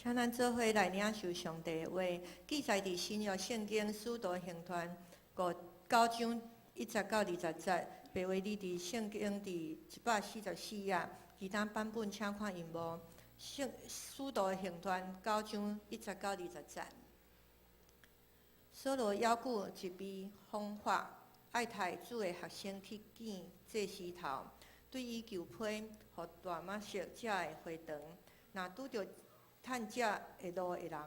請咱做伙來領受上帝的話，記載佇新約聖經使徒行傳九章1節到20節，白話字佇聖經佇144頁，其他版本請看熒幕。聖使徒行傳九章一節到二十節。掃羅猶舊籌備方法，愛刣主的學生去見祭司頭，對伊求批，予大馬色這的會堂，若拄著探這的路的人，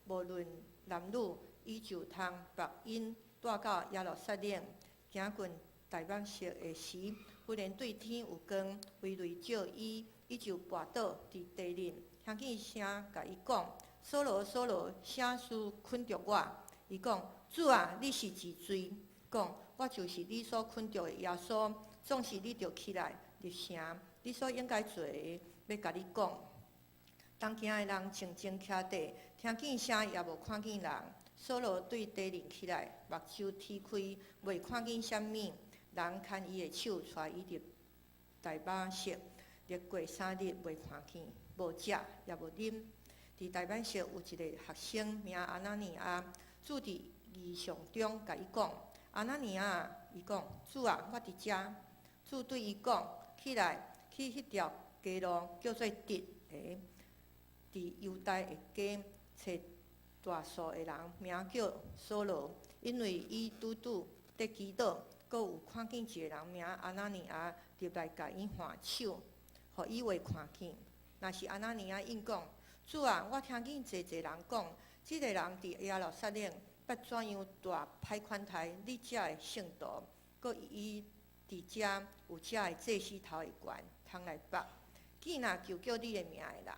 無論男女，伊就通縛𪜶帶到耶路撒冷。行近大馬色的時，忽然對天有光，飛雷照伊，伊就跋倒佇地面，聽見聲共伊講：掃羅，掃羅，啥事捆著我？伊講：主啊，你是是誰？講：我就是你所捆著的耶穌。總是你著起來入城，你所應該做的，欲共你講。同行的人靜靜徛佇，聽見聲也無看見人。掃羅對地面起來，目睭踢開，袂看見啥物。人牽伊的手，帶伊入大馬色。歷過3日，袂看見，無食也無啉。佇大馬色有一個學生名阿拿尼亞，主佇異象中共伊講：阿拿尼亞，伊講：主啊，我佇遮。主對伊講：起來，去彼條街路叫做直的，佇猶大的家揣大數的人，名叫掃羅，因為伊拄拄佇祈禱，閣有看見一個人名阿拿尼亞入來共伊按手，予伊會看見。若是阿拿尼亞應講：主啊，我聽見濟濟人講，這个人佇耶路撒冷欲怎樣大歹款待你這的聖徒，閣伊佇遮有這个祭司頭的權，通來縛見若求叫你的名的人。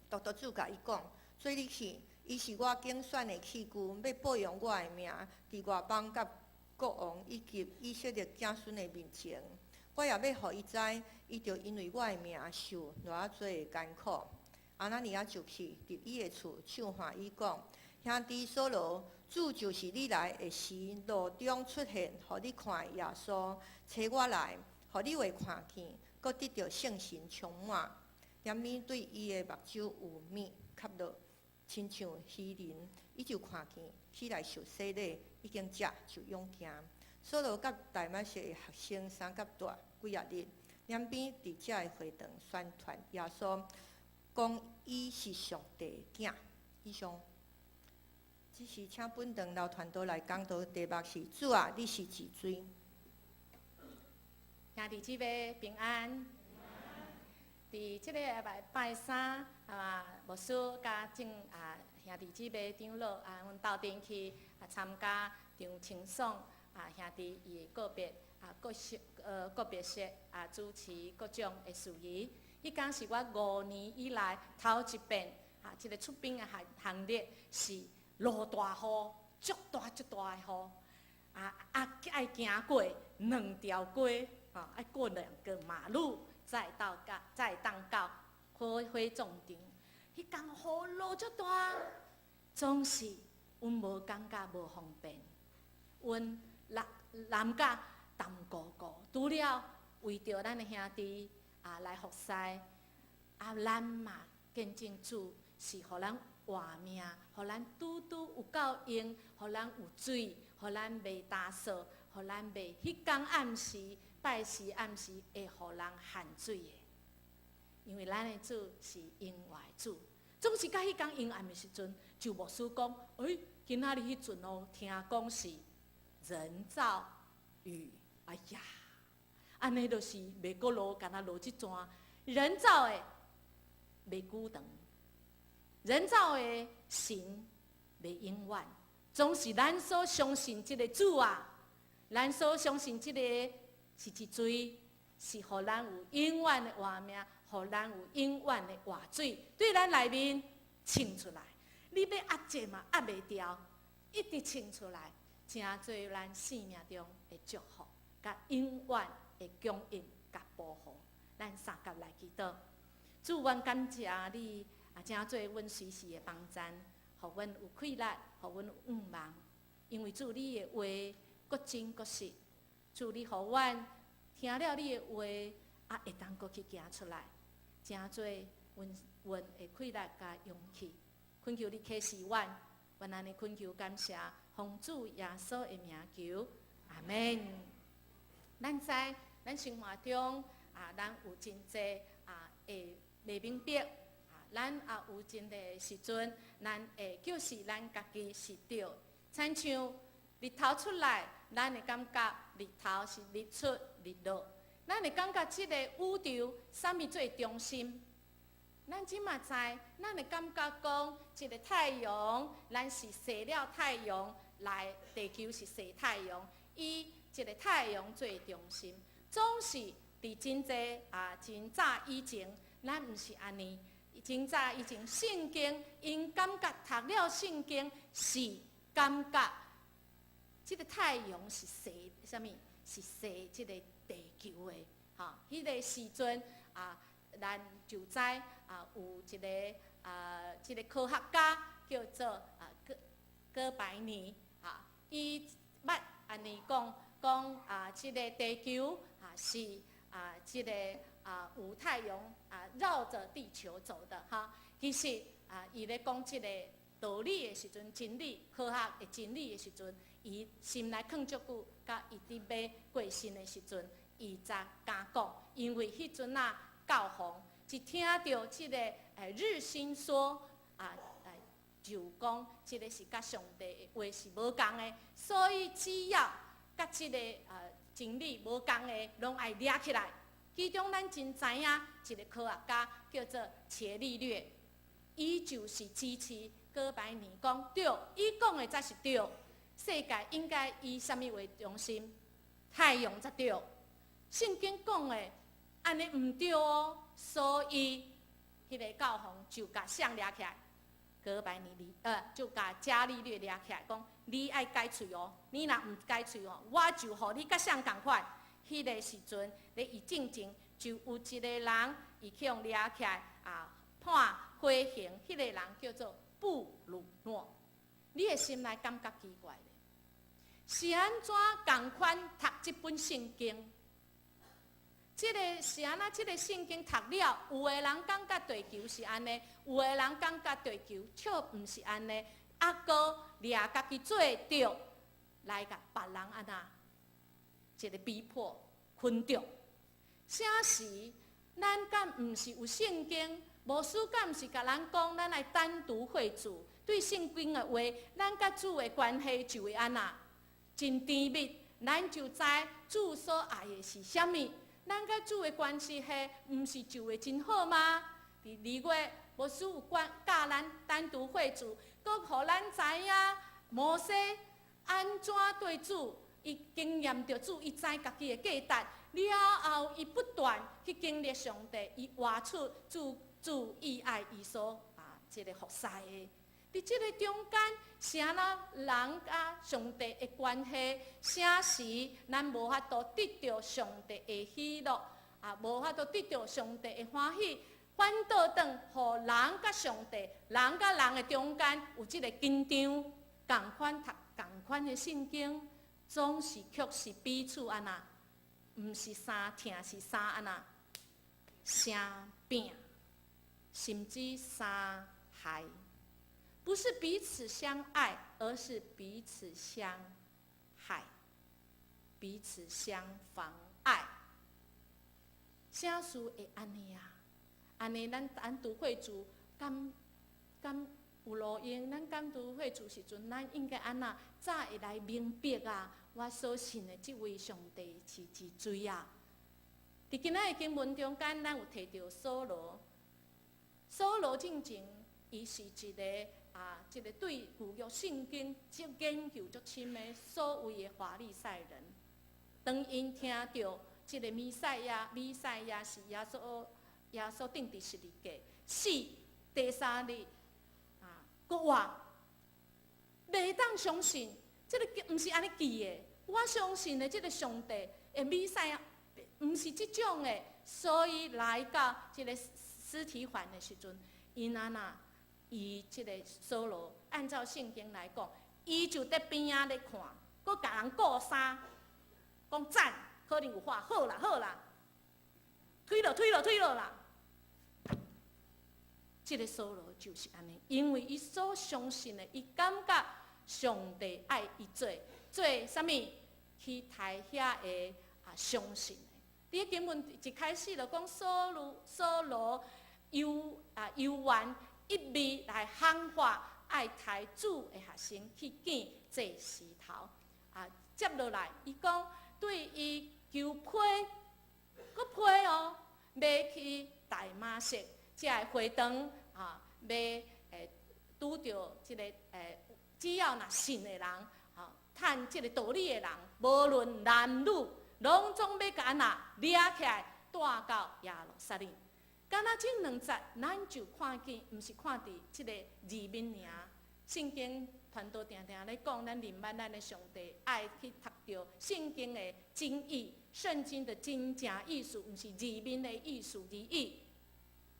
獨獨主共伊講：做你去，伊是我揀選的器具，欲報揚我的名，佇外邦佮國王以及以色列子孫的面前。我也欲予伊知，伊著因為我的名受偌濟的艱苦。阿拿尼亞就去入伊的厝，手按伊講：兄弟掃羅，主就是你來的時，路中出現，予你看的耶穌，差我來，予你會看見，閣得著聖神充滿。連面對伊的目睭有物吸落，親像魚鱗，伊就看見，起來受洗禮，已經食就勇健。掃羅佮大馬色的學生相佮蹛幾仔日，兩邊佇遮的會堂宣傳耶穌，講伊是上帝的囝。以上，這是請本堂老傳道來講道，題目是：主啊，你是是誰？兄弟姊妹平安。佇這個禮拜拜三啊，牧師佮眾啊兄弟姊妹長老啊，阮鬥陣去啊參加張清爽啊兄弟伊的告別啊告式告別式啊主持各種的事宜。彼工是我5年以來頭一遍啊，這個出殯的行行列是落大雨，足大足大的雨啊啊愛行過兩條街，啊愛過兩個馬路。再到到再當到火葬場，彼工雨落足大，總是阮無感覺無方便，阮淋淋甲澹糊糊。除了為著咱的兄弟啊來服侍，啊咱嘛見證主是予咱活命，予咱拄拄有夠閒，予咱有水，予咱袂焦燥，予咱袂彼工暗時。拜四暗時會予人限水的，因為咱的主是永活的主。總是到彼工陰暗的時陣，就牧師講：欸，今仔日彼陣哦，聽講是人造雨。哎呀，按呢就是袂閣落，敢若落這陣人造的袂久長，人造的神袂永遠。總是咱所相信這个主啊，咱所相信這個。是一錘，是予咱有永遠的活命，予咱有永遠的活水，對咱內面衝出來。你欲壓制嘛，壓袂牢，一直衝出來，成做咱生命中的祝福，佮永遠的供應佮保護。咱相佮來祈禱，主，阮感謝你啊，成做阮隨時的幫贊，予阮有氣力，予阮有向望。因為主你的話閣真閣實。主你予阮聽了你的話，啊，會當閣去行出來，成做阮阮的氣力佮勇氣，懇求你啟示阮，阮按呢懇求感謝，奉主耶穌的名求，阿門。咱知咱生活中啊，咱有真濟啊會袂明白啊，咱也有真濟時陣，咱會就是咱家己是對。親像日頭出來，咱會感覺日頭是日出日落，咱會感覺這個宇宙啥物做中心。咱這馬知，咱會感覺講，這個太陽，咱是踅了太陽來，地球是踅太陽，以這個太陽做中心。總是佇真濟啊，真早以前，咱毋是按呢。真早以前，聖經𪜶感覺讀了聖經是感覺，這個太陽是踅啥物？是踅這個地球的。吼，彼個時陣啊，咱就知啊，有一個啊，這個科學家叫做啊哥白尼，哈，伊捌按呢講講啊，這個地球啊是啊，這個啊有太陽啊繞著地球走的，哈。其實啊，伊咧講這個道理的時陣，真理科學的真理的時陣，伊心內囥足久，佮伊佇欲過身的時陣，伊才敢講，因為彼陣啊，教皇一聽著這個日心說啊，就講這個是佮上帝的話是無仝的，所以只要佮這個真理無仝的，攏愛掠起來。其中咱真知影一個科學家叫做伽利略，伊就是支持哥白尼講對，伊講的才是對。世界應該以啥物為中心？太陽才對。聖經講的按呢毋對哦，所以彼個教皇就共誰掠起來，哥白尼哩就共伽利略掠起來，講你愛改喙哦，你若毋改喙哦，我就予你佮誰仝款。彼個時陣，咧伊進前就有一個人，伊去予掠起來啊，判火刑。彼個人叫做布魯諾。你的心內感覺奇怪咧，是按怎仝款讀這本聖經？這個是按怎？這個聖經讀了，有的人感覺地球是按呢，有的人感覺地球卻毋是按呢。啊，閣掠家己做對，來共別人按怎？一個逼迫困著。啥時咱敢毋是有聖經？牧師敢毋是共咱講，咱愛單獨會主，對聖經的話，咱佮主的關係就會按怎？真甜蜜，咱就知主所愛的是啥物。咱佮主的關係彼毋是就會真好嗎？佇二月，牧師有關教咱單獨會主，閣予咱知影摩西按怎對主，伊經驗著主，伊知家己的價值。了後，伊不斷去經歷上帝，伊活出主主伊愛伊所啊，這個服侍的。佇這個中間，是按怎人佮上帝的關係？啥時咱無法度得著上帝的喜樂，啊，無法度得著上帝的歡喜，反倒轉，予人佮上帝、人佮人的中間有這個緊張，仝款讀仝款的聖經，總是卻是彼此按怎？毋是相疼，是相按怎？相拚，甚至相害。不是彼此相愛，而是彼此相害，彼此相妨礙。啥事會按呢啊？按呢，咱單獨會主，敢敢有路用？咱單獨會主時陣，咱應該按怎？早會來明白啊！我所信的這位上帝是是誰啊？佇今仔的經文中間，咱有提著掃羅。掃羅進前，伊是一個啊，這個對舊約聖經足研究足深的所謂的法利賽人。當𪜶聽著這個彌賽亞，彌賽亞是耶穌釘佇十字架，死第三日啊復活，袂當相信，這個毋是按呢記的。我相信的這個上帝的彌賽亞，毋是這種的，所以來到這個司提反的時陣，𪜶按怎？伊這個掃羅，按照聖經來講，伊就佇邊仔咧看，閣共人顧衫，講讚，可能有話好啦好啦，推落推落推落啦。這个掃羅就是按呢，因為伊所相信的，伊感覺上帝愛伊做做啥物？去刣遐个啊相信的。佇經文一開始就講掃羅猶啊猶原一味來喊話，愛刣主的學生去見祭司頭。啊，接落來，伊講對伊求批，閣批哦，欲去大馬色，這个會堂啊，欲拄著這个只要若信的人，啊，趁這个道理的人，無論男女，攏總欲共按怎掠起來，帶到耶路撒冷。敢若這兩節，咱就看見，毋是看佇這个字面爾。聖經傳道定定咧講，咱認捌咱的上帝，愛去讀著聖經的真意，聖經的真正意思，毋是字面的意思而已。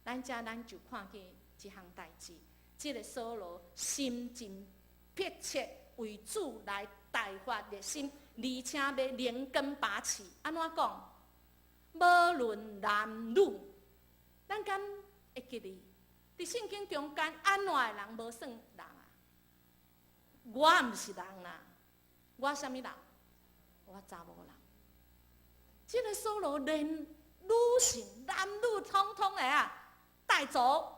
咱遮咱就看見一項代誌，這个掃羅心真迫切為主來大發熱心，而且欲連根拔起。按怎講？無論男女，咱敢會記得？佇聖經中間，按怎的人無算人啊？我毋是人啦，我啥物人？我查某人。這个掃羅連女性、男女統統的啊帶走，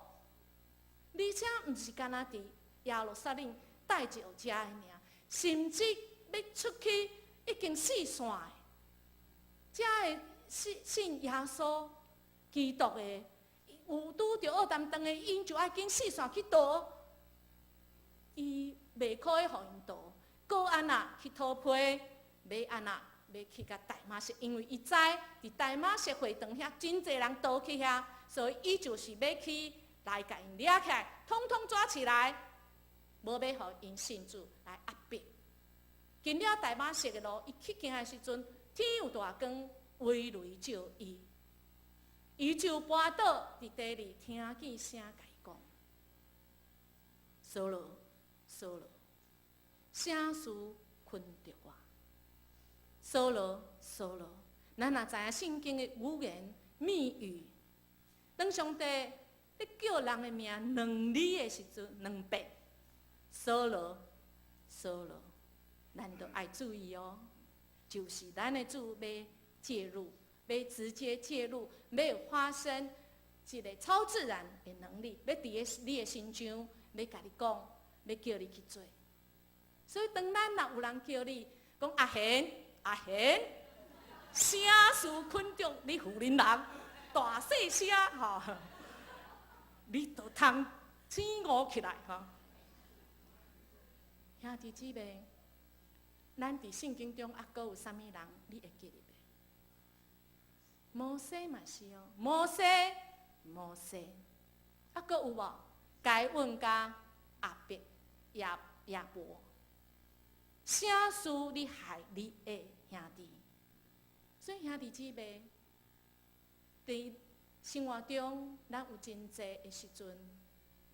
而且毋是干焦佇耶路撒冷帶著遮的爾，甚至欲出去已經四散的，遮的信信耶穌基督的，有拄著惡擔當的，𪜶就愛緊四散去逃，伊袂可以予𪜶逃，閣按怎去討批，欲按怎欲去共大馬色，因為伊知佇大馬色會堂遐真濟人逃去遐，所以伊就是欲去來共𪜶掠起來，統統抓起來，無欲予𪜶信主來壓迫。近了大馬色的路，伊去行的時陣，天有大光，威雷照伊，伊就跋倒佇地裡，聽見聲共伊講：掃羅，掃羅，啥事困著我？掃羅，掃羅，咱若知影聖經的語言密語，當上帝咧叫人的名兩字的時陣，兩遍，掃羅，掃羅，咱著愛注意哦，就是咱的主欲介入，欲直接介入，欲發生一個超自然的能力，欲佇個你的身上，欲共你講，欲叫你去做。所以當咱若有人叫你講阿賢，阿賢，啥事困著你婦人人，大細聲吼，你就通醒悟起來吼。兄弟姊妹，咱佇聖經中猶閣有啥物人你會記得袂？摩西嘛是哦，摩西，摩西，猶閣有無？該隱佮亞伯亞亞伯，啥事你害你的兄弟？所以兄弟姊妹，佇生活中，咱有真濟的時陣，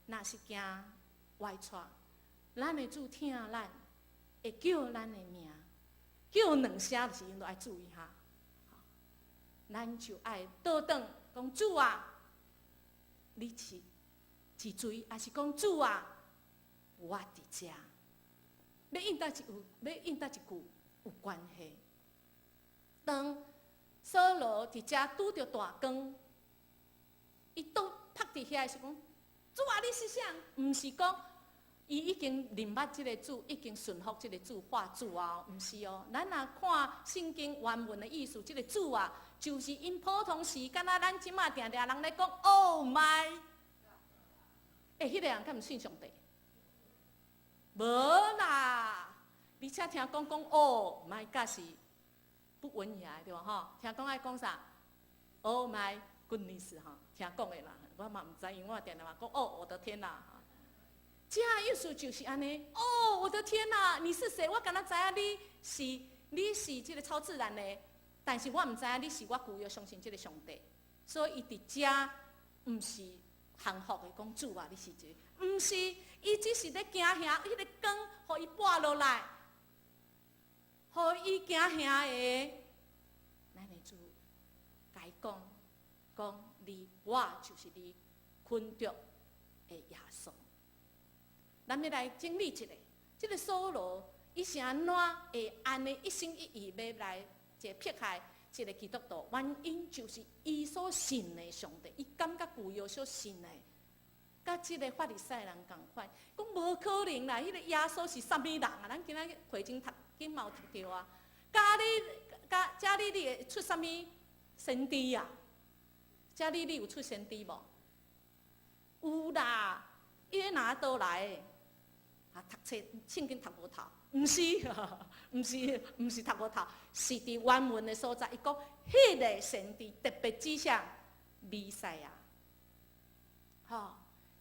若是行歪趖，咱的主疼咱，會叫咱的名，叫兩聲時陣都愛注意哈。咱就愛倒轉講主啊，你是是誰？抑是講主啊，我佇遮。欲應答一有，欲應答一句有關係。當掃羅佇遮拄著大光，伊倒趴佇遐是講主啊，你是誰？毋是講伊已經認捌這个主，已經順服這个主，話主啊，毋是哦。咱若看聖經原文的意思，這个主啊，就是𪜶普通時，敢若咱這馬定定人咧講，Oh my！欸，彼个人敢毋信上帝？無啦！而且聽講講 Oh my God 是不文雅的對無吼？聽講愛講啥？Oh my goodness 吼，聽講的啦，我嘛毋知，因為我定定嘛講哦，我的天哪！這意思就是按呢。哦，我的天哪！你是誰？我敢若知影你是這个超自然的，但是我毋知影你是我舊約相信這个上帝，所以伊佇遮毋是降服的講主啊，你是誰？毋是，伊只是咧驚嚇，彼个光予伊跋落來，予伊驚嚇的。咱的主共伊講，講你我就是你困著的耶穌。咱欲來整理一下，這个掃羅伊是按怎會按呢一心一意欲來這迫害這个基督徒？原因就是伊所信的上帝，伊感覺舊約所信的，佮這个法利賽人仝款，講無可能啦！彼个耶穌是啥物人啊？咱今仔日課前讀經嘛有讀著啊。加利加加利利會出啥物先知啊？加利利有出先知無？有啦，伊咧哪佗來的？啊，讀冊聖經讀無透，毋是，毋是，毋是讀無透，是佇原文的所在。伊講，彼个先知特別指向彌賽亞，吼，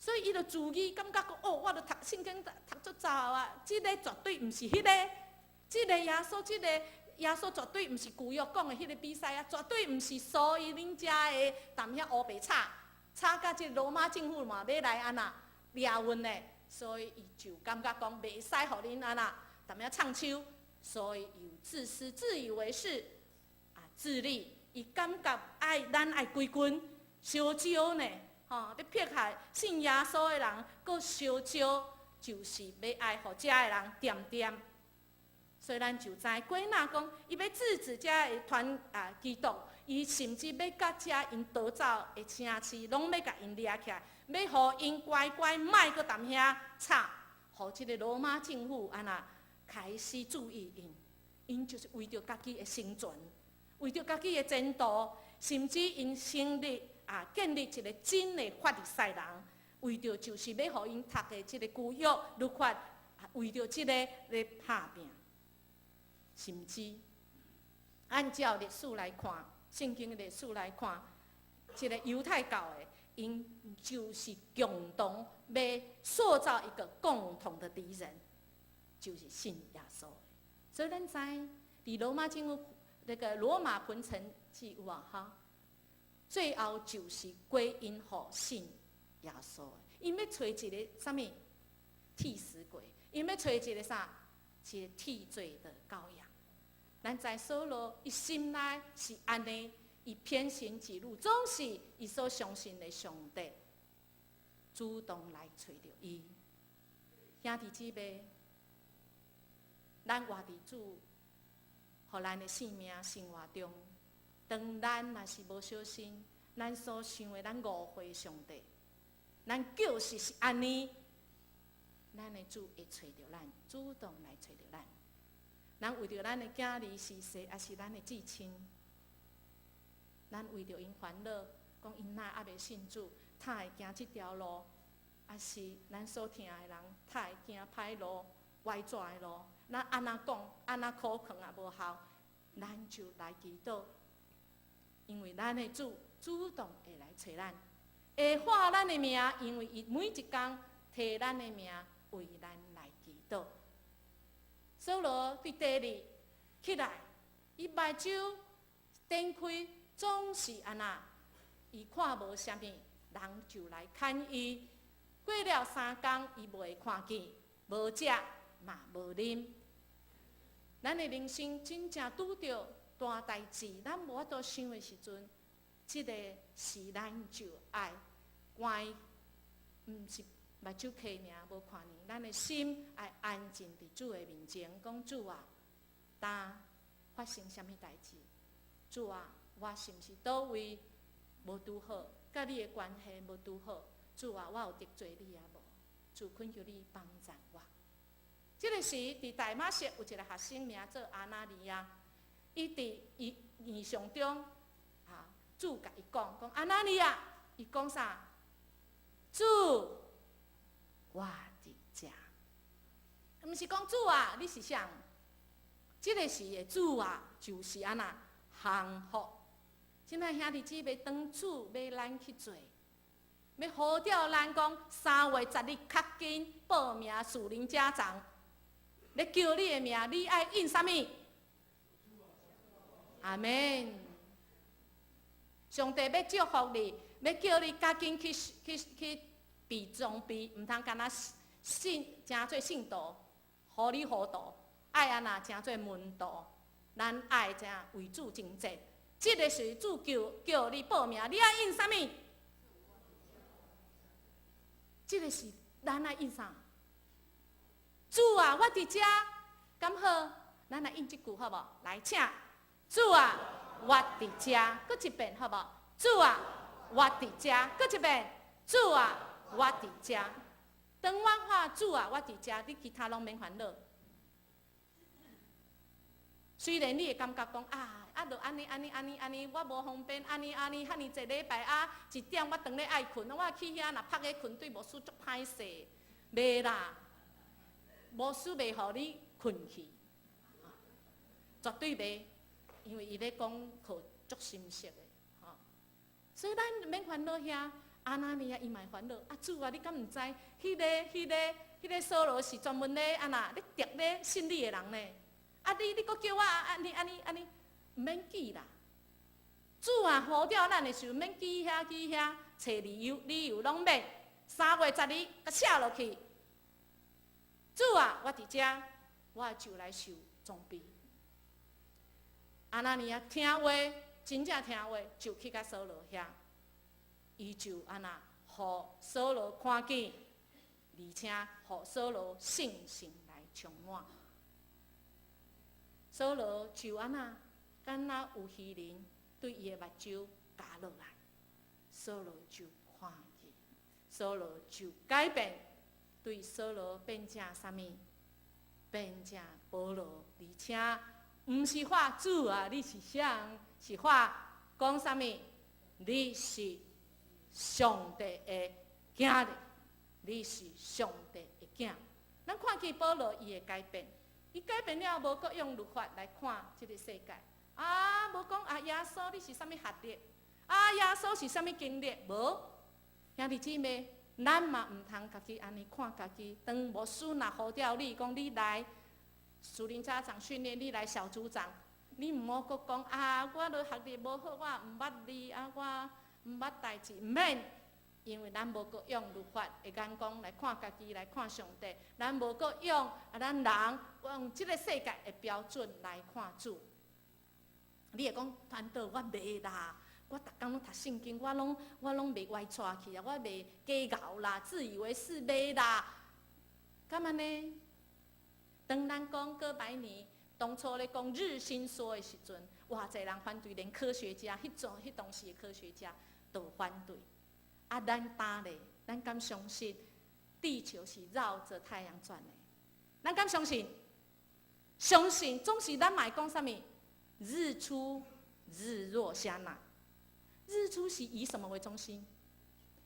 所以伊就自己感覺講，哦，我著讀聖經讀讀足濟啊，這個絕對毋是彼個，這个耶穌，這個耶穌絕對毋是舊約講的彼個彌賽亞，絕對毋是所以恁遮的踮遐烏白吵，吵甲這個羅馬政府嘛欲來按怎掠阮的，所以伊就感覺講袂使予恁按怎踮遐唱秋，所以有自私、自以為是，啊，自利，伊感覺愛咱愛規群相招呢，吼，欲迫害信耶穌的人，閣相招，就是欲愛予遮的人恬恬。所以咱就知歸納講，伊欲制止遮的團啊基督，伊甚至欲共遮𪜶逃走的城市，攏欲共𪜶掠起來，欲予𪜶乖乖莫閣踮遐吵，予這个羅馬政府按怎開始注意𪜶，𪜶就是為著家己的生存，為著家己的前途，甚至𪜶成立啊建立一个真的法利賽人，為著就是欲予𪜶讀的這个舊約律法，為著這个咧拍拚。甚至按照歷史來看，聖經的歷史來看，這个猶太教的，𪜶就是共同欲塑造一個共同的敵人，就是信耶穌的。所以咱知，佇羅馬政府那個羅馬平城記有啊，哈，最後就是歸因予信耶穌的。𪜶欲揣一个啥物替死鬼，𪜶欲揣一个啥？一个替罪的羔羊。咱知掃羅伊心內是按呢，伊偏行己路，總是伊所相信的上帝主動來揣著伊。兄弟姊妹，咱活佇主予咱的生命生活中，當咱若是無小心，咱所想的，咱誤會上帝，咱就是是按呢，咱的主會揣著咱，主動來揣著咱。咱為著咱的囝兒是婿，抑是咱的至親，咱為著𪜶煩惱，講𪜶哪猶未信主，他會行這條路，抑是咱所疼的人，他會行歹路、歪跩的路，咱按怎講、按怎苦勸也無效，咱就來祈禱，因為咱的主主動會來揣咱，會喊咱的名，因為伊每一工提咱的名為咱來祈禱。掃羅佇第二起來，伊目睭睜開，總是按怎？伊看無啥物，人就來牽伊。過了3工，伊袂看見，無食嘛無啉。咱的人生真正拄著大代誌，咱無法度想的時陣，這个時咱就愛關，毋是目睭開爾無看見，咱的心愛安靜佇主的面前，講主啊，今發生啥物代誌？主啊，我是毋是佗位無拄好，佮你的關係無拄好？主啊，我有得罪你啊無？主懇求你幫贊我。這个時，佇大馬色有一个學生名做亞拿尼亞，伊佇伊異象中，啊，主共伊講，講亞拿尼亞，伊講啥？主，我佇遮。毋是講主啊，你是誰？這个時的主啊，就是按怎降服。親愛兄弟姊妹，當主欲咱去做，欲呼召咱講3月10日較緊報名屬靈家長，咧叫你的名，你愛應啥物？阿門。上帝欲祝福你，欲叫你較緊去去去備裝備，毋通干焦信成做信徒，糊裡糊塗，愛按怎成做門徒，咱愛怎為主征戰。這个時主叫叫你報名，你愛應啥物？這个是咱愛應啥？主啊，我佇遮，敢好？咱來應這句好無？來，請。主啊，我佇遮，閣一遍好無？主啊，我佇遮，閣一遍。主啊，我佇遮。當我喊主啊，我佇遮，你其他攏免煩惱。雖然你會感覺講啊，啊，著按呢按呢按呢按呢，我無方便，按呢按呢，遐爾濟禮拜啊，一點我當咧愛睏，我去遐若拍咧睏，對牧師足歹勢，袂啦，牧師袂予你睏去，絕對袂，因為伊咧講課足深色的，吼，所以咱免煩惱遐，亞拿尼亞伊嘛會煩惱，啊主啊，你敢毋知？彼個掃羅是專門咧按那咧敵咧信你的人呢？啊你閣叫我按呢按呢按呢，毋免記啦。主啊，呼召咱的時陣，免記遐記遐，揣理由理由攏免。3月12，共寫落去。主啊，我佇遮，我就來受裝備。亞拿尼亞聽話，真正聽話，就去共掃羅遐。伊就按那，予掃羅看見，而且予掃羅信心來充滿。掃羅就按那，敢若有魚鱗對伊的目睭咬落來，掃羅就看見，掃羅就改變，對掃羅變成啥物？變成保羅，而且毋是喊主啊，你是誰？是喊講啥物？你是上帝的囝兒，你是上帝的囝。咱看見保羅伊的改變，伊改變了，無閣用律法來看這个世界。啊，無講啊，耶穌你是啥物學歷？啊，耶穌是啥物經歷？無，兄弟姊妹，咱嘛毋通家己按呢看家己。當牧師若呼召你，講你來屬靈家長訓練，你來小組長，你毋好閣講啊，我著學歷無好，我毋捌字啊，我毋捌代誌，毋免，因為咱無閣用律法的眼光來看家己，來看上帝，咱無閣用啊，咱人用這个世界的標準來看主。你會講，傳道我袂啦，我逐工攏讀聖經，我攏袂歪跩去啊，我袂假𠢕啦，自以為是袂啦，敢按呢？當咱講哥白尼當初咧講日心說的時陣，偌濟人反對，連科學家，彼種彼當時的科學家都反對。啊，咱今咧，咱敢相信地球是繞著太陽轉的？咱敢相信？相信總是咱嘛會講啥物？日出日落啥啦？日出是以什麼為中心？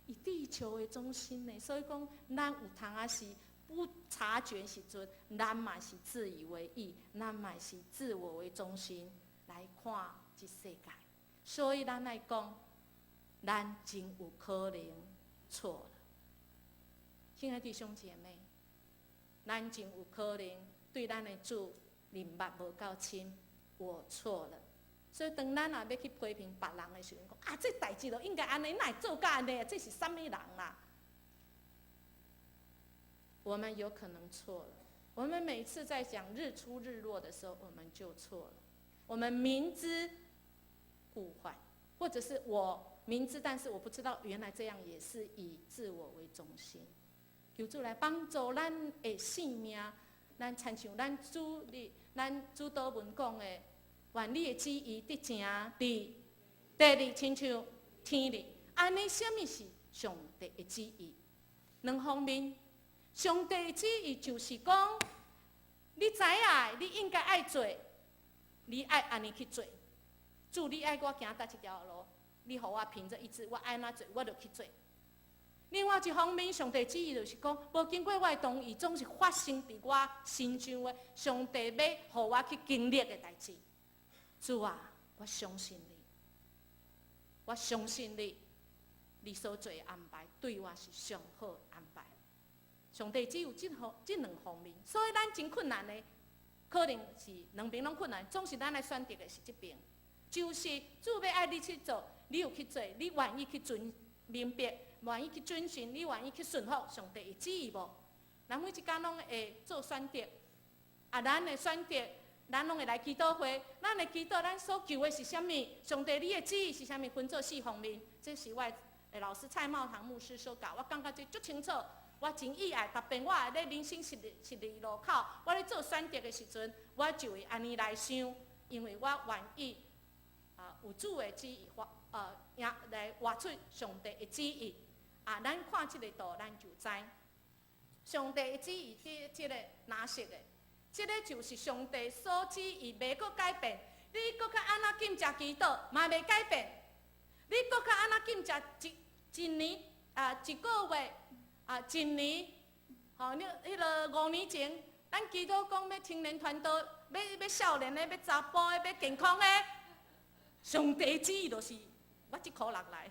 以地球為中心呢。所以講，咱有通仔是不察覺時陣，咱嘛是自以為義，咱嘛是自我為中心來看這世界。所以咱來講，咱真有可能錯了。親愛弟兄姐妹，咱真有可能對咱的主認捌無夠深，我錯了。所以當咱若欲去批評別人的時陣，講啊，這代誌就應該按呢，哪會做甲按呢？這是啥物人啦？我們有可能錯了。我們每次在講日出日落的時候，我們就錯了。我們明知故犯，或者是我明知，但是我不知道原來這樣也是以自我為中心。求主來幫助咱的性命，咱親像咱主日、咱主禱文講的，願你的旨意得成佇地裡，親像天裡。按呢，啥物是上帝的旨意？兩方面，上帝的旨意就是講，你知影，你應該愛做，你愛按呢去做。主，你愛我行佗一條路，你予我憑著意志，我愛按怎做，我就去做。另外一方面，上帝旨意就是講，無經過我的同意，總是發生佇我身上的。上帝欲予我去經歷的代誌。主啊，我相信你，我相信你，你所做的安排對我是上好的安排。上帝只有這兩方面，所以咱真困難的，可能是兩邊攏困難，總是咱來選擇的是這邊，就是主欲愛你去做，你有去做，你願意去遵明白，願意去遵循，你願意去順服上帝的旨意無？咱每一工攏會做選擇，啊，咱的選擇，咱攏會來祈禱會，咱的祈禱，咱所求的是啥物？上帝，你的旨意是啥物？分做四方面，這是我的的老師蔡茂堂牧師所教，我感覺這足清楚。我真意愛，特別我咧人生十字路口，我咧做選擇的時陣，我就會按呢來想，因為我願意啊有主的旨意，活來活出上帝的旨意。啊，咱看這個圖，咱就知上帝的旨意佇這個藍色的，這個就是上帝所旨意，袂閣改變。你閣較按怎禁食祈禱，嘛袂改變。你閣較按怎禁食一一年啊，一個月啊，一年，吼，你彼个5年前，咱祈禱講欲青年傳道，欲少年的，欲查埔的，欲健康的，上帝旨意就是我這箍落來，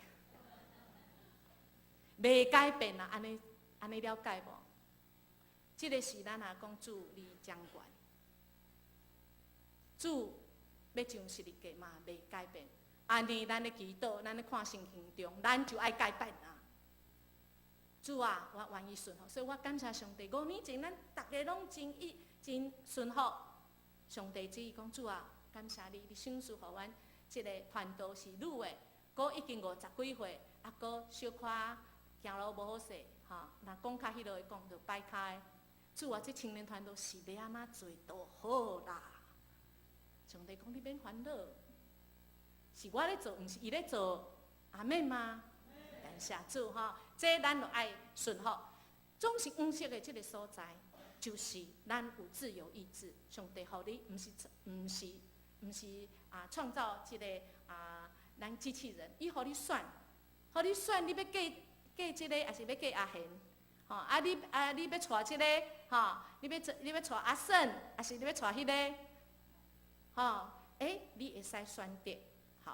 袂改變啊！按呢按呢了解無？這个是咱若講主你掌權，主欲上十字架嘛袂改變。按呢，咱咧祈禱，咱咧看聖經中，咱就愛改變啊！主啊，我願意順服，所以我感謝上帝。5年前，咱逐家攏真意真順服。上帝旨意講，主啊，感謝你，你賞賜予阮這个傳道是女的，閣已經50幾歲，啊，閣小可行路無好勢，吼，若講較彼落會講著擺跤的。主啊，這青年傳道是欲按怎做都好啦。上帝講你免煩惱，是我咧做，毋是伊咧做，阿們嗎？感謝主吼，這咱著愛順服。總是黃色的這个所在，就是咱有自由意志。上帝予你，毋是啊，創造這个啊，咱機器人，伊予你選，予你選，你欲嫁嫁這个，抑是欲嫁阿賢？吼啊你啊你欲娶這个，吼，你欲娶阿勝，抑是你欲娶彼个？吼，欸，你會使選擇，吼，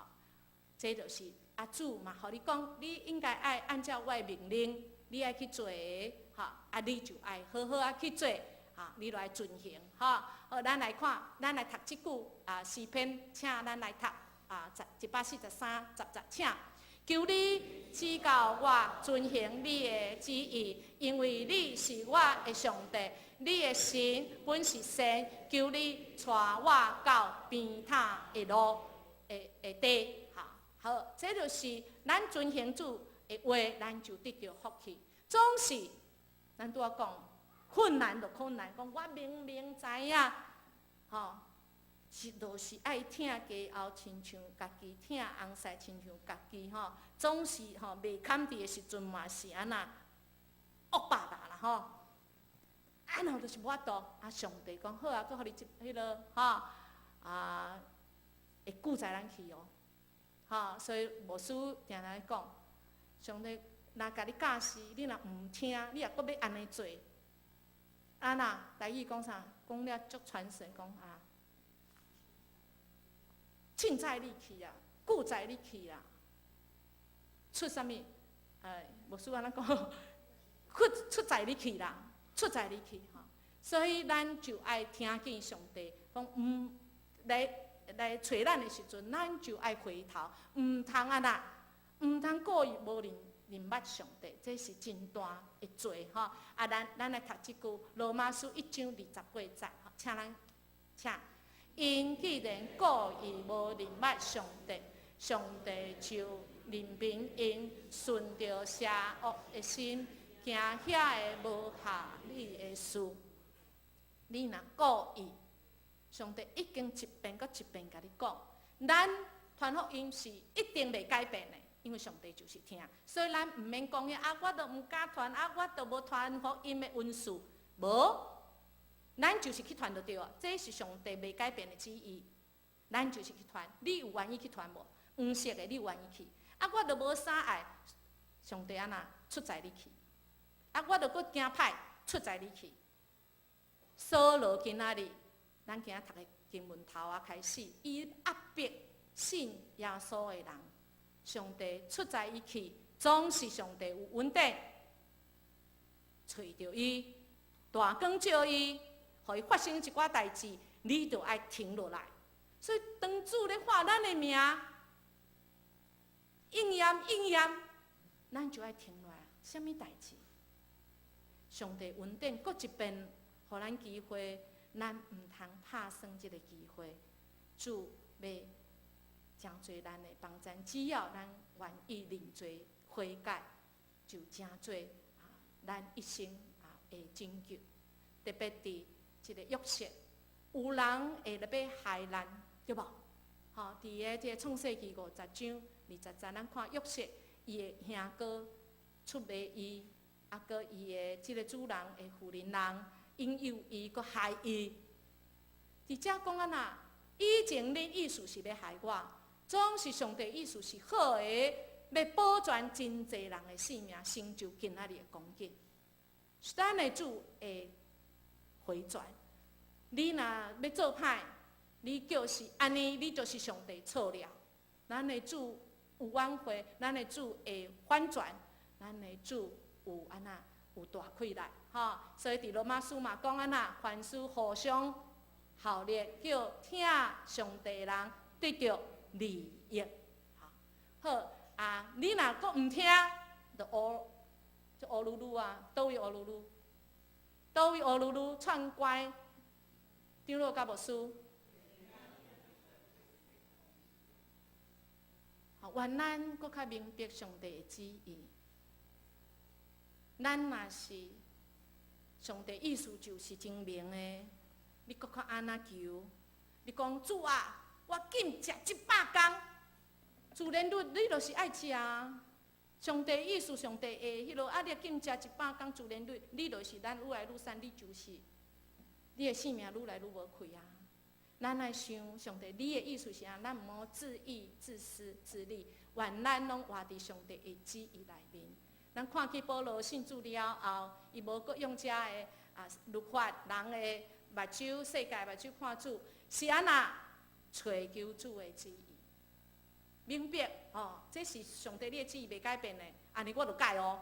這就是啊主嘛，予你講，你應該愛按照我的命令，你愛去做的，吼，啊你就愛好好仔去做，吼，你來遵行，吼。好，咱來看，咱來讀這句啊詩篇，請咱來讀啊十143十節，請。求你指教我遵行你的旨意，因為你是我的上帝，你的心本是善，求你帶我到平坦的路的的地。好，這就是咱遵行主的話，咱就得著福氣。總是咱拄仔講困難就困難，講我明明知影，吼。是，就是愛疼家後，親像家己疼翁婿，親像家己吼，總是吼袂堪佇的時陣嘛是按怎惡霸霸啦吼，啊然後就是無法度，啊上帝講好啊，閣予你一彼落吼啊，會顧載咱去哦，吼，所以牧師定定講，上帝若共你教示，你若毋聽，你也閣欲按呢做，啊那台語講啥？講了足傳神，講啊。凊彩你去啊，顧載你去啊，出啥物？哎，牧師按呢講，出載你去啦，出載你去吼。所以咱就愛聽見上帝講，毋來來揣咱的時陣，咱就愛回頭，毋通按怎，毋通故意無認捌上帝，這是真大的罪吼。啊，咱來讀這句羅馬書1章28節，請咱請。𪜶既然故意無認捌上帝，上帝就任憑𪜶順著邪惡的心，行遐个無合理的事。你若故意，上帝已經一遍閣一遍共你講，咱傳福音是一定袂改變的，因為上帝就是疼，所以咱毋免講啊，我都毋敢傳，啊，我都無傳福音的恩賜，無。咱就是去傳就對啊，這是上帝袂改變的旨意。咱就是去傳，你有願意去傳無？黃色的你有願意去？啊，我都無啥愛，上帝按怎出載你去？啊，我都閣驚歹，出載你去。掃羅今仔日，咱今仔讀的經文頭仔開始，伊壓迫信耶穌的人，上帝出載伊去，總是上帝有恩典，揣著伊，大光照伊。予伊發生一寡代誌，你就愛停落來。所以當主咧喊咱的名，應驗應驗，咱就愛停落來。啥物代誌？上帝恩典，閣一遍，予咱機會，咱毋通拍算這个機會。主欲誠濟咱的幫贊，只要咱願意認罪悔改就成做咱一生的拯救。特別佇這个約瑟，有人會來欲害咱，對無？吼，佇个這個創世記50章20節，咱看約瑟伊的兄哥出賣伊，閣伊的這个主人的婦人人引誘伊，閣害伊。佇遮講按怎？以前恁意思是欲害我，總是上帝意思是好的，欲保全真濟人的性命，成就今仔日的光景。咱的主會回轉。你若欲做歹，你就是按呢，你就是上帝錯了。咱的主有挽回，咱的主會反轉，咱的主有按怎有大氣力，吼。所以佇羅馬書嘛講按怎，凡事互相效力，叫疼上帝人得著利益。好啊，你若閣毋聽，就烏就烏嚕嚕啊，佗位烏嚕嚕，佗位烏嚕嚕串關，長老佮牧師。願咱閣較明白上帝的旨意。咱若是上帝意思就是真明的，你閣較按怎求？你講主啊，我禁食100工，自然你你就是愛食啊。上帝意思，上帝的彼落啊，你禁食100工，自然你你就是咱愈來愈瘦，你就是你的性命愈來愈無氣啊。咱愛想上帝，你的意思是按怎？咱毋好自義、自私、自利，願咱攏活佇上帝的旨意內面。咱看見保羅信主了後，伊無閣用遮的律法人的目睭、世界目睭看主，是按怎揣求主的旨意？明白吼，這是上帝你的旨意袂改變的，按呢我就改哦，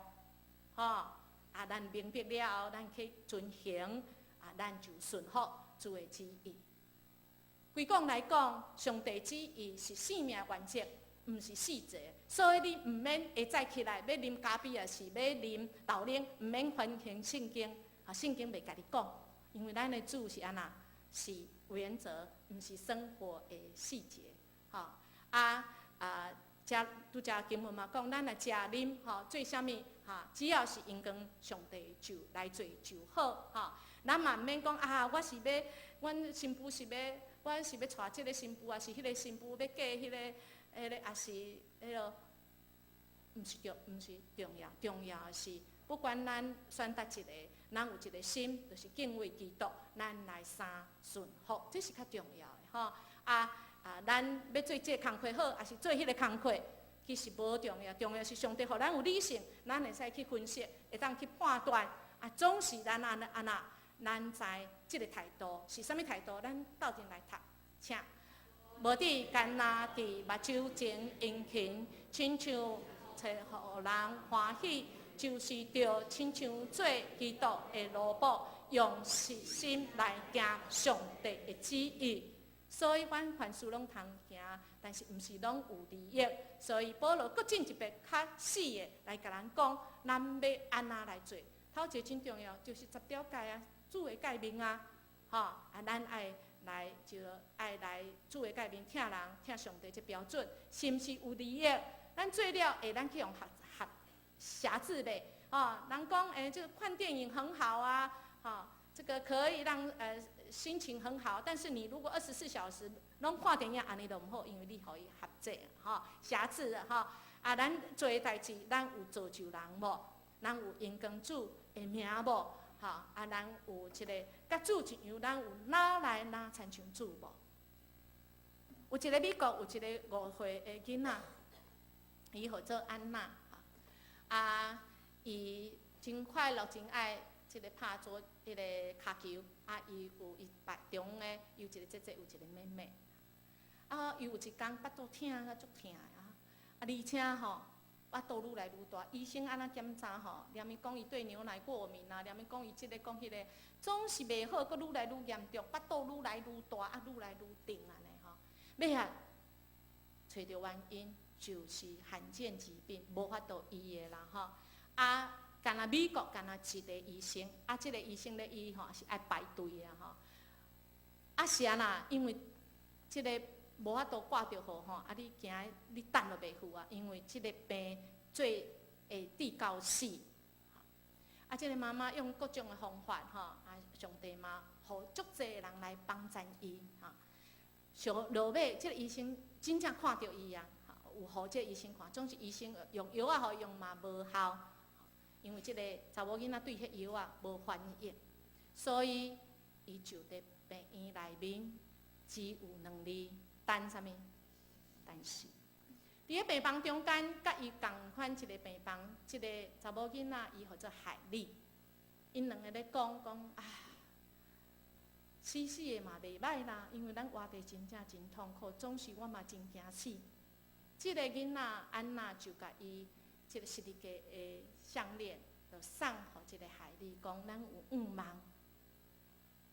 吼啊！咱明白了後，咱去遵行啊，咱就順服主的旨意。規講來講，上帝旨意是生命原則，毋是細節。所以你毋免下早起來欲啉咖啡，抑是欲啉豆奶，毋免翻開聖經，啊，聖經袂共你講，因為咱的主是按怎？是原則，毋是生活的細節。吼啊啊！遮拄才經文嘛講，咱若食啉吼做啥物吼，只要是榮光上帝就來做就好吼。咱嘛毋免講啊，我是欲，阮新婦是欲。我是欲娶這个新婦，抑是彼个新婦欲嫁彼个，彼个，抑是彼个，毋是重要，重要的是，不管咱選擇一个，咱有一个心，就是敬畏基督，咱來三順服，這是較重要的吼。啊啊，咱欲做這个工課好，抑是做彼个工課，其實無重要，重要是上帝予咱有理性，咱會使去分析，會當去判斷。啊，總是咱按按怎？咱知這个態度是啥物態度？咱鬥陣來讀，請。無止干焦佇目睭前殷勤，親像揣予人歡喜，就是著親像做基督的奴僕，用實心來行上帝的旨意。所以，阮凡事攏通行，但是毋是攏有利益。所以保羅閣進一步較細的來共咱講，咱欲按怎來做？頭一个真重要，就是十條誡啊。主的誡命啊，吼啊，咱愛來就愛來主的誡命，疼人疼上帝這標準，是毋是有利益？咱做了會咱去予轄轄轄制袂？吼，人講這个看電影很好啊，吼，這個可以讓心情很好，但是你如果24小時攏看電影，按呢就毋好，因為你予伊轄制，吼，轄制吼。啊，咱做的代誌，咱有造就人無？咱有榮光主的名無？吼啊，咱有這个佮主一樣，咱有哪來哪親像主無？有一个美國有一个5歲的囡仔，伊號做安娜，啊，伊真快樂，真愛這个拍做彼个跤球，啊，伊有伊排中的，有一个姐姐，有一个妹妹。啊，伊有一工腹肚疼甲足疼的啊，啊，而且吼，腹肚愈來愈大，醫生按怎檢查吼，連伊講伊對牛奶過敏啊，連伊講伊這个講彼个，總是袂好，閣愈來愈嚴重，腹肚愈來愈大，啊，愈來愈重按呢吼。尾仔揣著原因就是罕見疾病，無法度醫的啦吼。啊，干焦美國干焦一个醫生，啊，這个醫生咧醫吼是愛排隊的吼。啊是按怎？因為這个無法度掛著號吼，啊你驚你等都袂赴啊，因為這个病做會治到死。啊，這個媽媽用各種的方法，吼，啊，上帝嘛，予足濟人來幫贊伊，吼。上落尾，這個醫生真正看著伊啊，有予這個醫生看，總是醫生用藥仔予伊用嘛無效，因為這個查某囡仔對彼藥仔無反應，所以伊就佇病院內面只有兩日等啥物？等死。佇咧病房中間，佮伊仝款一個病房，這個查某囡仔伊號做海麗，𪜶兩个咧講講啊，死死的嘛袂䆀啦，因為咱活得真正真痛苦，總是我嘛真驚死。這個囡仔安娜就共伊這個十字架的項鏈，就送予這個海麗，講咱有向望。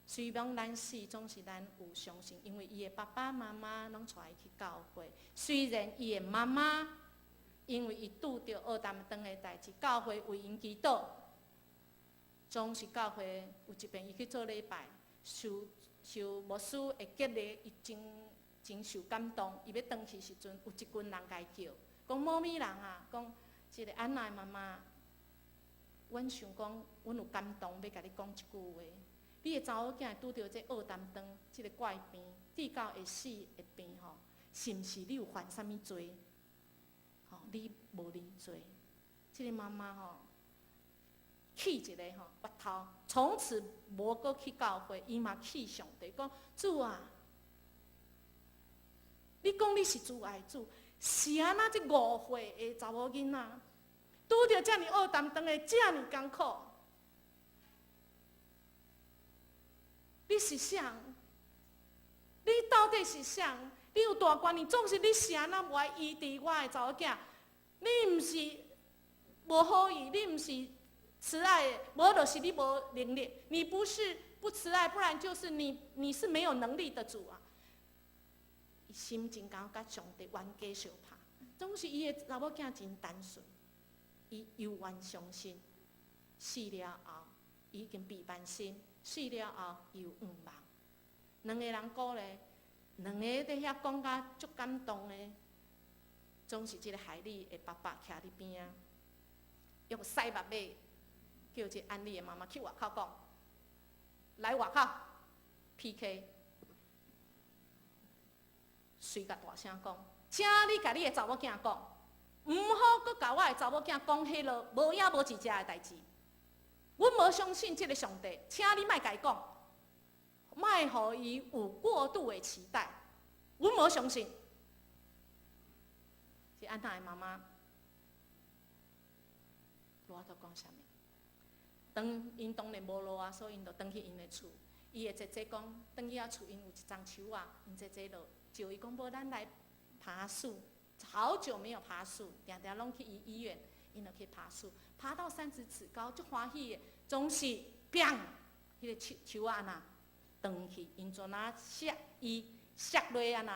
雖然咱死，總是咱有相信，因為伊的爸爸媽媽攏帶伊去教會。雖然伊的媽媽因為伊拄著僫澹腸的代誌，教會為𪜶祈禱，總是教會有一遍伊去做禮拜，受受牧師的激勵，伊真真受感動。伊欲轉去時陣，有一群人共伊叫，講某咪人啊，講這個安娜的媽媽，阮想講，阮有感動，欲共你講一句話。你的查某囝拄著這僫澹腸，這個怪病，治到會死的病吼，是毋是你有犯啥物罪？吼，你無認罪。這個媽媽吼，氣一個吼，越頭，從此無閣去教會，伊嘛氣上帝，講主啊，你講你是慈愛主，是按怎這5歲的查某囡仔，拄著遮爾僫澹腸的遮爾艱苦？你是誰？你到底是誰？你有大權力，總是你是按怎無愛醫治我的查某囝？你毋是無好意，你毋是慈愛的，無就是你無能力。你不是不慈愛，不然就是你是沒有能力的主啊！伊心情敢佮上帝冤家相拍，總是伊的查某囝真單純，伊猶原相信死了後，伊已經被萬心。死了後，伊有向望。兩個人鼓勵，兩個佇遐講甲足感動的，總是這個海麗的爸爸徛佇邊仔，用屎目尾叫這安麗的媽媽去外口講，來外口 PK，隨共大聲講，請你共你的查某囝講，毋好閣共我的查某囝講彼落無影無一隻的代誌。阮無相信這個上帝，請你莫共伊講，莫予伊有過度的期待。阮無相信，是安娜的媽媽，無法度講啥物。當𪜶當然無路啊，所以𪜶就轉去𪜶的厝。伊的姐姐講，轉去遐厝，𪜶有一叢樹仔，𪜶姐姐就招伊講，無咱來爬樹。好久沒有爬樹，定定攏去醫醫院，𪜶就去爬樹，爬到30尺高，足歡喜的，總是砰，彼個樹樹仔按怎斷去，𪜶就若摔伊摔落按怎，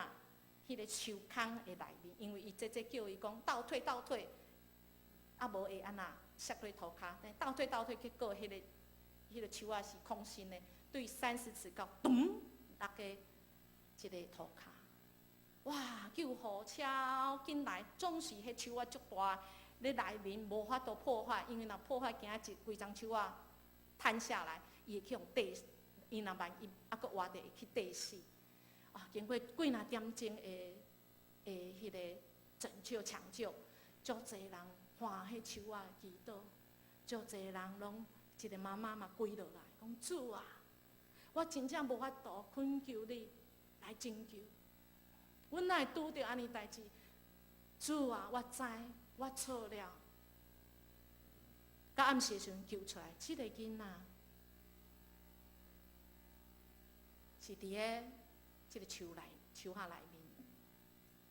彼個樹空的內面，因為伊姐姐叫伊講倒退倒退，啊無會按怎摔落塗跤，倒退倒退，結果彼個樹仔是空心的，對30尺高，咚落去一個塗跤。哇！救護車緊來，總是彼樹仔足大，咧內面無法度破壞，因為若破壞，驚一規叢樹仔攤下來，伊會去予硩死，伊若萬一猶閣活著會去硩死。啊，經過幾若點鐘的的彼個拯救搶救，足濟人看彼樹仔祈禱，足濟人攏一個媽媽嘛跪落來，講主啊，我真正無法度懇求你來拯救。阮哪會拄著按呢代誌？主啊，我知我錯了。到暗時時陣救出來，這個囡仔是佇咧這個樹內樹下內面。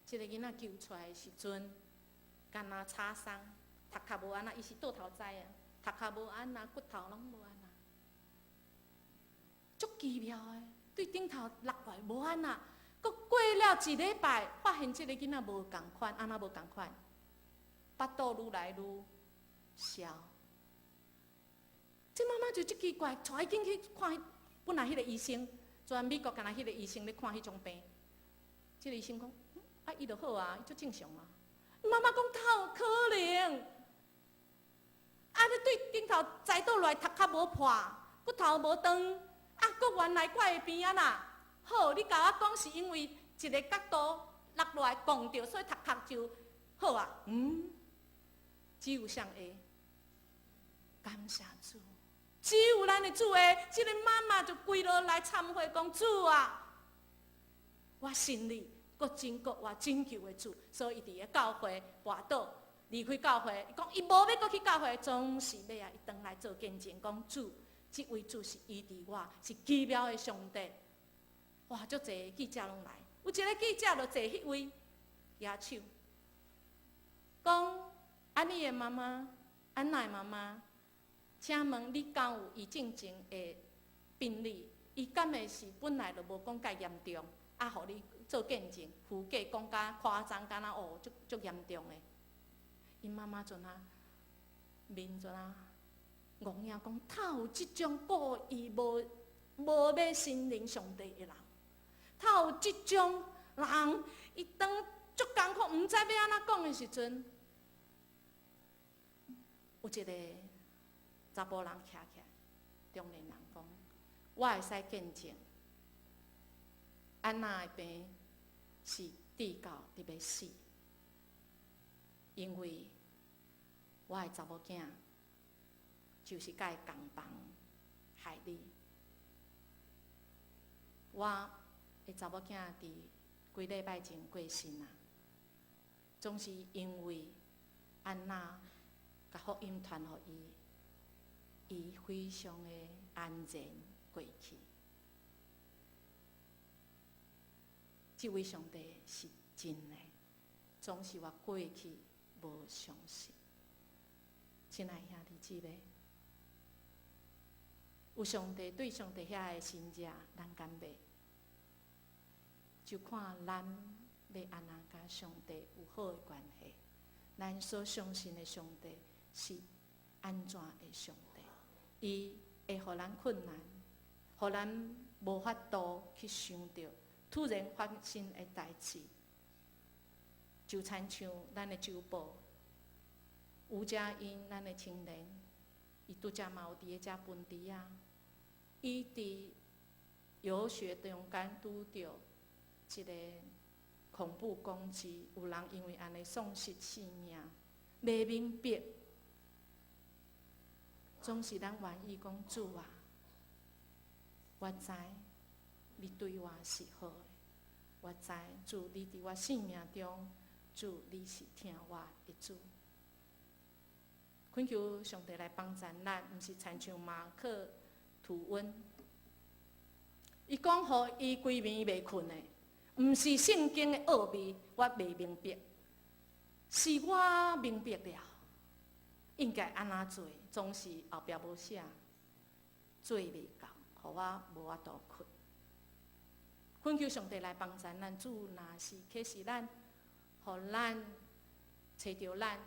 這個囡仔救出來的時陣，敢若擦傷，頭殼無按怎，伊是倒頭栽啊，頭殼無按怎，骨頭攏無按怎，足奇妙的，對頂頭落來無按怎。閣過了一禮拜，發現這個囡仔無仝款，按怎無仝款？腹肚愈來愈消。這媽媽就足奇怪，帶伊緊去看，本來彼個醫生，全美國干焦彼個醫生咧看彼種病。這個醫生講，啊，伊就好啊，伊足正常啊。媽媽講，哪有可能？啊，你對頂頭栽倒落來，頭殼無破，骨頭無斷，啊，閣原來閣會平安啦。好，你共我講是因為一个角度落落來摃著，所以頭殼就好啊。嗯，只有啥會感謝主，只有咱的主會，這个媽媽就跪落來懺悔講主啊，我信你，閣真閣活拯救的主，所以伊佇个教會跋倒。離開教會，伊講伊無欲閣去教會，總是欲啊！伊轉來做見證，講主，這位主是醫治我，是奇妙的上帝。哇！足濟記者攏來，有一个記者就坐彼位舉手，講啊，你的媽媽，安娜的媽媽，請問你敢有伊進前的病歷？伊敢會是本來就無講蓋嚴重，啊，予你做見證，附加講甲誇張，敢若哦，足足嚴重的。𪜶媽媽陣啊，面陣啊，戇影講，哪有這種故意無無欲承認上帝的人？哪有這種人？伊當足艱苦，毋知欲按怎講的時陣，有一个查埔人徛起來，中年人講：我會使見證，安娜的病是治到佇欲死。因為我的查某囝就是共伊仝房害你，我的查某囝佇幾禮拜前過身啊，總是因為安娜共福音傳予伊，伊非常的安然過去。這位上帝是真的，總是我過去無相信。親愛兄弟姊妹，有上帝對上帝遐的信者，咱敢袂？就看咱欲按怎佮上帝有好的關係。咱所相信的上帝是按怎的上帝？伊會予咱困難，予咱無法度去想著突然發生的代誌，就親像咱的周報，吳佳音，咱的青年，伊拄才嘛有佇咧遮分豬仔，伊佇遊學中間拄著一个恐怖攻擊，有人因為按呢喪失性命，袂明白，總是咱願意講主啊，我知你對我是好的，我知主你佇我生命中，主你是疼我的主。懇求上帝來幫助咱，毋是親像馬克吐溫，伊講予伊規暝袂睏的，毋是聖經的奧秘，我袂明白，是我明白了，應該按怎做，總是後壁無寫，做袂到，予我無法度睏。懇求上帝來幫助咱，主若是啟示咱，予咱揣著咱，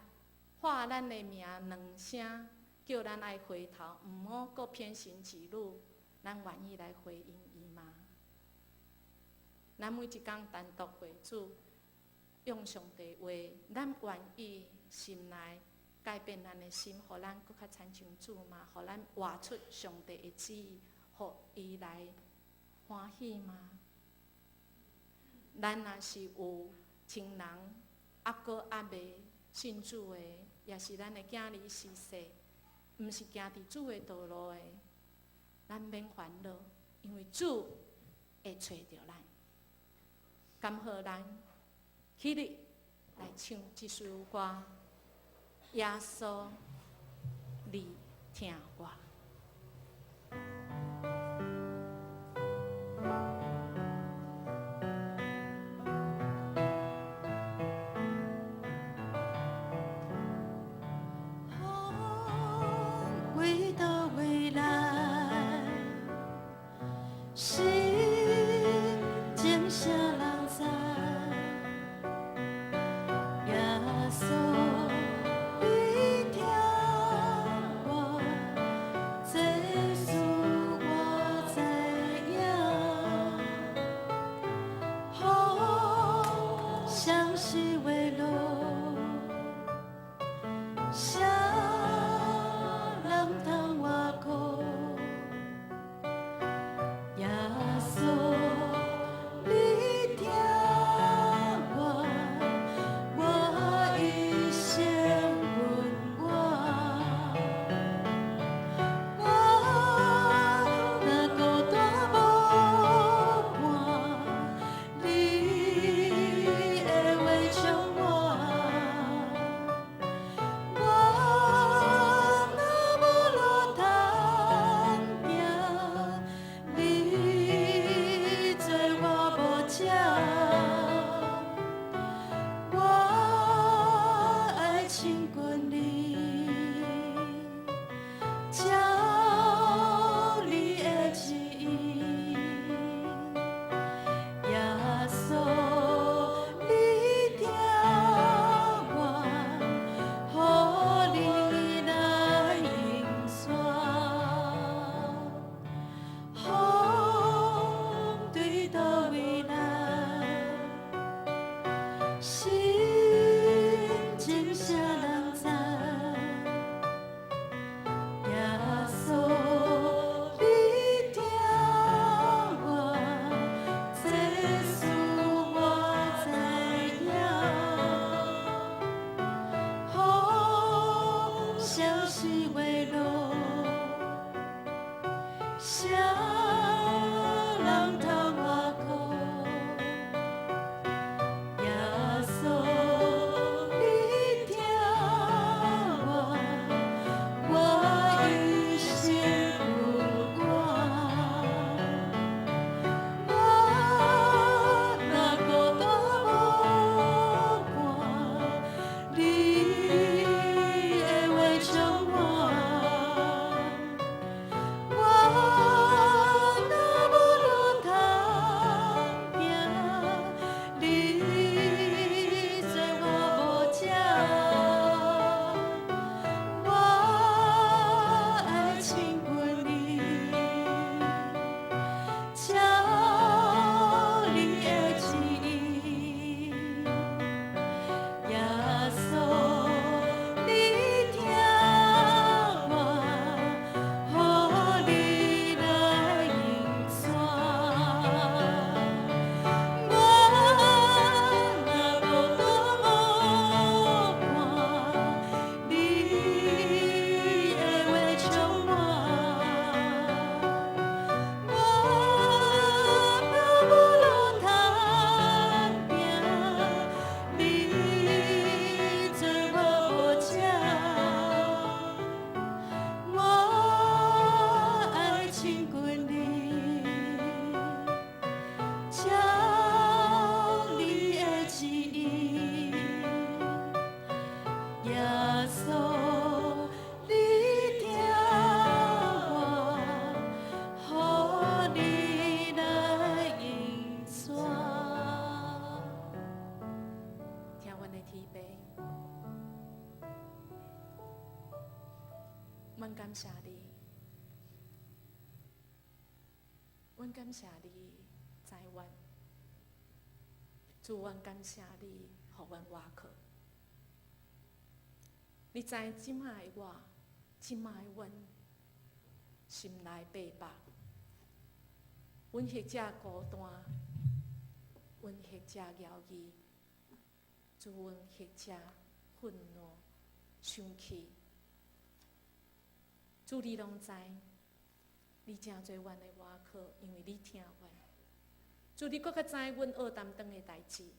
喊咱的名兩聲，叫咱愛回頭，毋好閣偏行己路，咱願意來回應伊嗎？咱每一工單獨會主，用上帝話，咱願意心內改變咱的心，予咱閣較親像主嗎？予咱活出上帝的旨意，予伊來歡喜嗎？咱若是有親人猶閣猶未信主的，也是咱的囝兒媳婿，毋是行佇主的道路的，咱免煩惱，因為主會揣著咱。感謝咱起立來唱這首歌，耶穌，你疼我。風為佗位來？心情啥人知？耶穌，你疼我，啥人通倚靠？耶穌，你疼我，我一生不換。我若孤單無伴，你的話充滿。我若無路通行，你做我無隻。我愛親近你，照你的旨意。耶穌，你疼我，予你來引帶。我若孤單無伴，你的話充滿。我若無路通行，你做我無隻。我愛親近你，照你的旨意。耶穌，你疼我，予你來引帶。聽阮的天父，阮感謝你，阮感謝你知阮，主，阮感謝你，予阮倚靠。你知這擺的我，這擺的阮，心內百百，阮或者孤單，阮或者猶豫，主，阮或者憤怒、生氣，主，你攏知，你成做阮的倚靠，因為你疼阮。主，你閣較知阮愛擔當的代誌。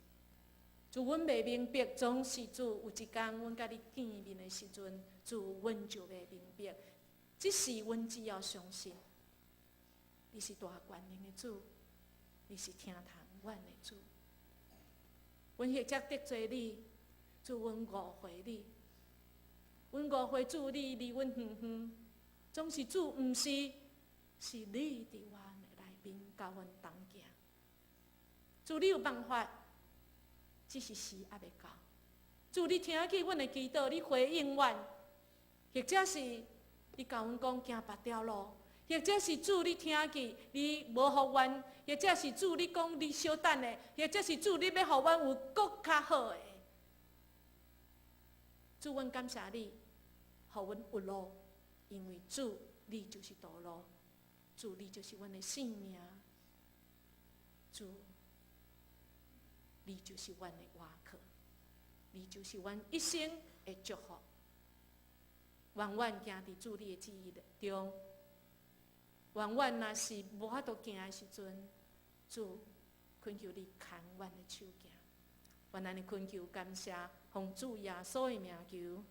主，阮袂明白，總是主有一工阮佮你見面的時陣，主，阮就會明白。這時阮只要相信，你是大權能的主，你是疼疼阮的主。阮或者得罪你，主，阮誤會你，阮誤會主你離阮遠遠，總是主毋是，是你佇阮的內面佮阮同行。主，你有辦法，只是時猶未到。主，你聽見阮的祈禱，你回應阮，或者是你共阮講行別條路，或者是主你聽見你無予阮，或者是主你講你小等的，或者是主你欲予阮有閣較好的。主，阮感謝你，予阮有路，因為主你就是道路，主你就是阮的性命，主你就是阮的倚靠，你就是阮一生的祝福。願阮行佇主你的旨意中，願阮若是無法度行的時陣，主懇求你牽阮的手行。願按呢懇求感謝，奉主耶穌的名求。